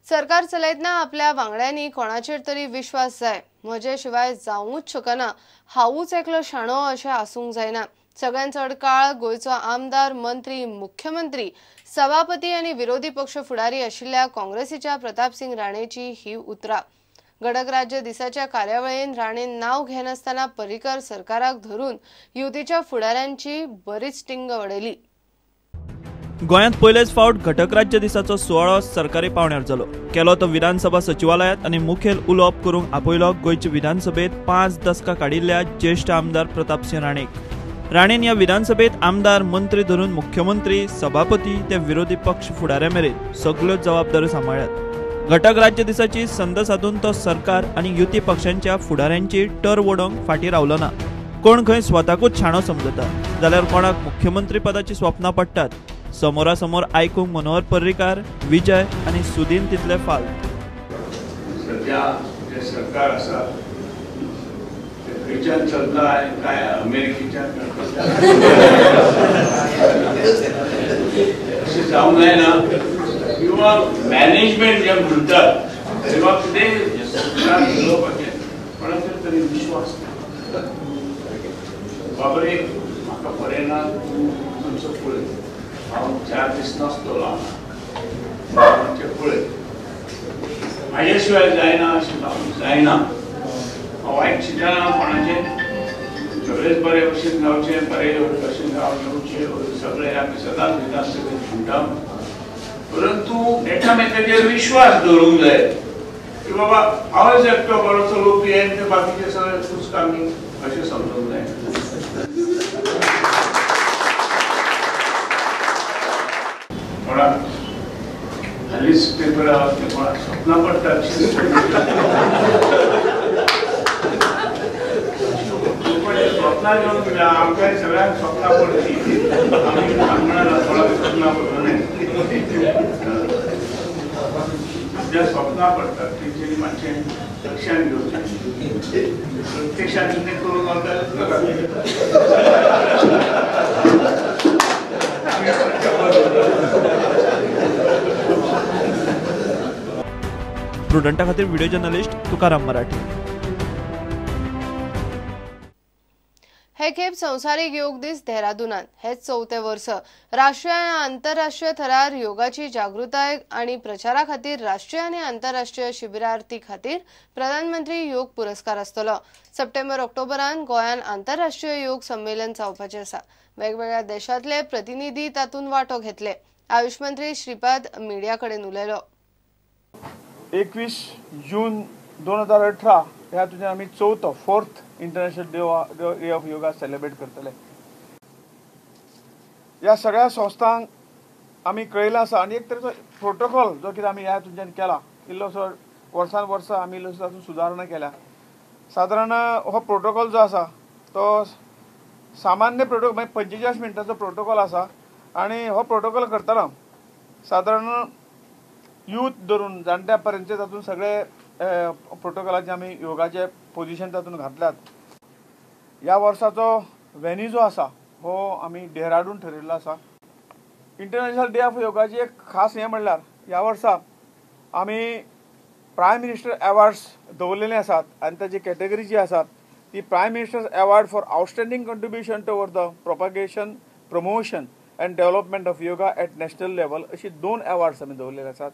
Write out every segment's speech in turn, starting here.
सरकार चलयतना आपल्या वांगड्यांनी कोणाचेर तरी विश्वास जाय, म्हजे शिवाय जावूंच शकना, हांवूच एकलो शाणो अशें आसूंक जायना। सगळ्यात चड काळ गोंयचो आमदार, मंत्री, मुख्यमंत्री, सभापती आनी विरोधी पक्ष फुडारी आशिल्ल्या काँग्रेसीच्या प्रतापसिंग राणेची ही उतरां। घटक राज्य दिसाच्या कार्यावळीन राणेन नाव घेनासतना पर्रीकर सरकाराक धरून युतीच्या फुडाऱ्यांची बरीच टिंग वडयली। गोंयांत पयलेच फावट घटक राज्य दिसाचो सुवाळो सरकारी पावंड्यार जालो। केलो तो विधानसभा सचिवालयांत आनी मुखेल उलोवप करूंक आपयलो गोंयचे विधानसभेत 5 दसकां काडिल्ल्या ज्येश्ठ आमदार प्रतापसिंह राणेक। राणेन ह्या विधानसभेत आमदार, मंत्री धरून मुख्यमंत्री, सभापती ते विरोधी पक्ष फुडाऱ्या मेरेन सगल्यो जबाबदाऱ्यो सांबाळ्ळ्यात। घटक राज्य दिसाची संद सादून तो सरकार आनी युती पक्षांच्या फुडाऱ्यांची टर वडोवंक फाटीं रावलो ना। कोण खंय स्वताकूच शाणो समजता जाल्यार कोणाक मुख्यमंत्री पदाची स्वप्नां पडटात। समोरासमोर आयकूंक मनोहर पर्रीकार, विजय आनी सुदीन तितले फाल्त। सध्या जे सरकार आसा ते खंयच्यान चलता काय अमेरिकेच्यान अशें जावंक जायना किंवा मॅनेजमेंट जे म्हणटात तेव्हा कितें सरकार चलोवपाचें कोणाचेर तरी विश्वास ना। बाबरे म्हाका बरें ना, तूं तुमचो पळय, हांव 4 दीस नासतलो हांगा, पळय म्हाजे शिवाय जायना अशें जावंक जायना। हांव वायट चिंतना कोणाचें, सगळेच बरे भशेन जावचें, बरे भशेन जावचें, सगळे आमी सदांच विधानसभेत म्हणटा, परंतु एकामेकाचेर विश्वास दवरूंक जाय की बाबा हांवच एकटो बरो चलोवपी आनी ते बाकीचे सगळे कुचकामी अशें समजूंक जाय। कोणाक हालींच पेपरार कोणाक स्वप्नां पडटात, स्वप्नां घेवन आमकां सगळ्यांक स्वप्नां पडची, आमी सांगणार कोणाक स्वप्नां पडूं नये। ज्या स्वप्नां पडटात तेंच्यांनी मातशें लक्षांत घेवचें, प्रत्यक्षांत कितें करूंक गावता। प्रुडंटा खातीर व्हिडिओ जर्नलिस्ट तुकाराम मराठे। हे खेप संवसारीक योग दीस देहरादूनात हेच चवथें वर्स राष्ट्रीय आनी आंतरराष्ट्रीय थरार योगाची जागृताय आनी प्रचारा खातीर राष्ट्रीय आनी आंतरराष्ट्रीय शिबिरार्थी खातीर प्रधानमंत्री योग पुरस्कार आसतलो। सप्टेंबर ऑक्टोबरान गोंयांत आंतरराष्ट्रीय योग संमेलन जावपाचें आसा। वेगवेगळ्या देशांतले प्रतिनिधी तातूंत वांटो घेतले। आयुष मंत्री श्रीपाद मिडिया कडेन उलयलो। 21 जून 2018 ह्या तुज्यान आमी चवथो 4th international day of yoga celebrate करतले। ह्या सगळ्या संस्थांक आमी कळयलां आसा आनी एक तरेचो प्रोटोकॉल जो कितें आमी ह्या तुमच्यान केला, इल्लोसो वर्सान वर्सा आमी इल्लोसो तातूंत सुदारणा केल्या। सादारण हो प्रोटोकॉल जो आसा तो सामान्य प्रोटोकॉल म्हणजे 45 मिनटांचो प्रोटोकॉल आसा आनी हो प्रोटोकॉल करतना सादारण यूथ धरून जाणट्या पर्यंतचे तातूंत सगळे प्रोटोकॉलाचे आमी योगाचे पोजिशन तातूंत घातल्यात। ह्या वर्साचो वेन्यू जो आसा हो आमी डेहराडून ठरयल्लो आसा। इंटरनॅशनल डे ऑफ योगाची एक खास हें म्हणल्यार ह्या वर्सा आमी प्रायम मिनिस्टर अवॉर्ड्स दवरलेले आसात आनी ताची कॅटेगरी जी आसात ती prime minister's award for outstanding contribution toward the propagation, promotion and development of yoga at national level अशी 2 अवॉर्ड्स आमी दवरलेले आसात।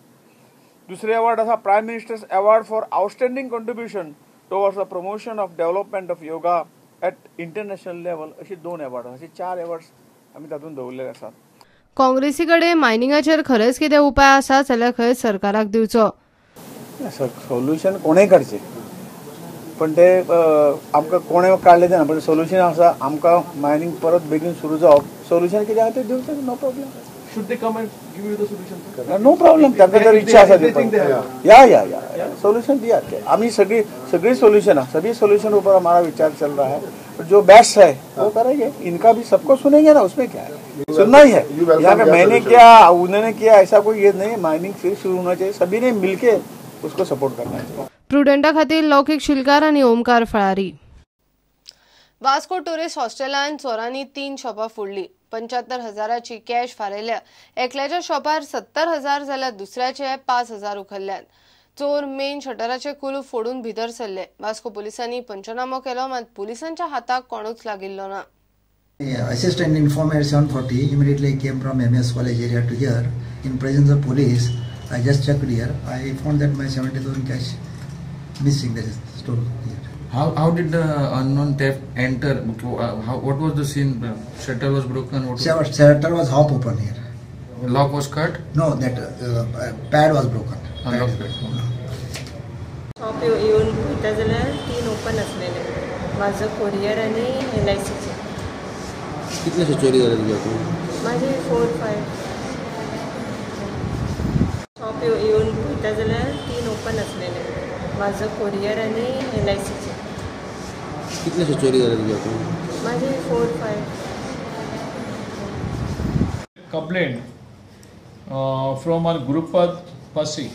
दुसरे अवॉर्ड आसा prime minister's award for outstanding contribution towards the promotion of development of yoga at international level अशी 2 award, असे 4 awards आमी तातूंत दवरलेले आसात। काँग्रेसी कडेन मायनिंगाचेर खरेंच कितें उपाय आसा जाल्यार खंय सरकाराक दिवचो। सोल्युशन कोणें काडचें पण ते आमकां कोणें काडलें ना, पण सोल्युशन आसा आमकां मायनींग परत बेगीन सुरू जावप। सोल्युशन कितें आसा तें दिवचें, no problem. Should they come and give you the solution, sir? No problem. तांकां जर इच्छा आसा दिवपाक, या या या सोल्यूशन दियात। आमी सगळी सगळी सोल्यूशन सभी सोल्यूशन ऊपर हमारा विचार चल रहा है, जो बेस्ट है वो करेंगे। इनका भी सबको सुनेंगे ना, उसमें क्या है, सुनना ही है। यहाँ पे मैंने किया उन्होंने किया ऐसा कोई ये नहीं। माइनिंग फिर शुरू होना चाहिए, सभी ने मिलके उसको सपोर्ट करना चाहिए। प्रुडंटा खातीर लौकिक शिलकार आनी ओमकार फळारी। वास्को टुरिस्ट हॉस्टेलान चोरांनी 3 शॉपां फोडली. 75,000ची कॅश फारयल्या. एकल्याच्या शॉपार 70,000 जाल्यार दुसऱ्याचे 5,000 उखल्ल्यात. चोर मेन शटराचे कुलूप फोडून भितर सरले. वास्को पोलिसांनी पंचनामो केलो, मात पोलिसांच्या हाताक कोणूच लागिल्लो ना. Assistant informed at 7:40. Immediately came from MS College area to here. In presence of police, I just checked here. I found that my 70,000 cash missing, that is stolen here. How did the unknown theft enter? What was the scene? Shutter was broken. What was... Shutter was half open here. Lock was cut? No, that pad was broken. Lock pad. Shop येवन पळयता जाल्यार 3 open आसलेले. म्हाजो courier आनी LICचे. कितले चोरी जाले तुज्या? म्हाजे 4-5. शॉप येवन पळयता जाल्यार 3 ओपन आसलेले. म्हाजो कोरियर आनी LICचे. कितले चोरी जाले तुज्या? म्हाजे 4-5. Complaint from our Gurupad Pasi,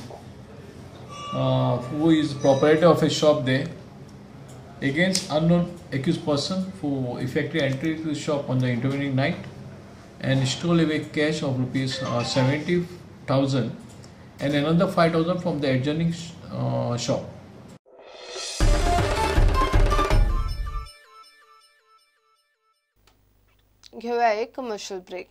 who is proprietor of a shop there, against unknown accused person who effected entry to the shop on the intervening night and stole away cash of rupees 70,000 and another 5,000 from the adjoining shop. घेऊया एक commercial break.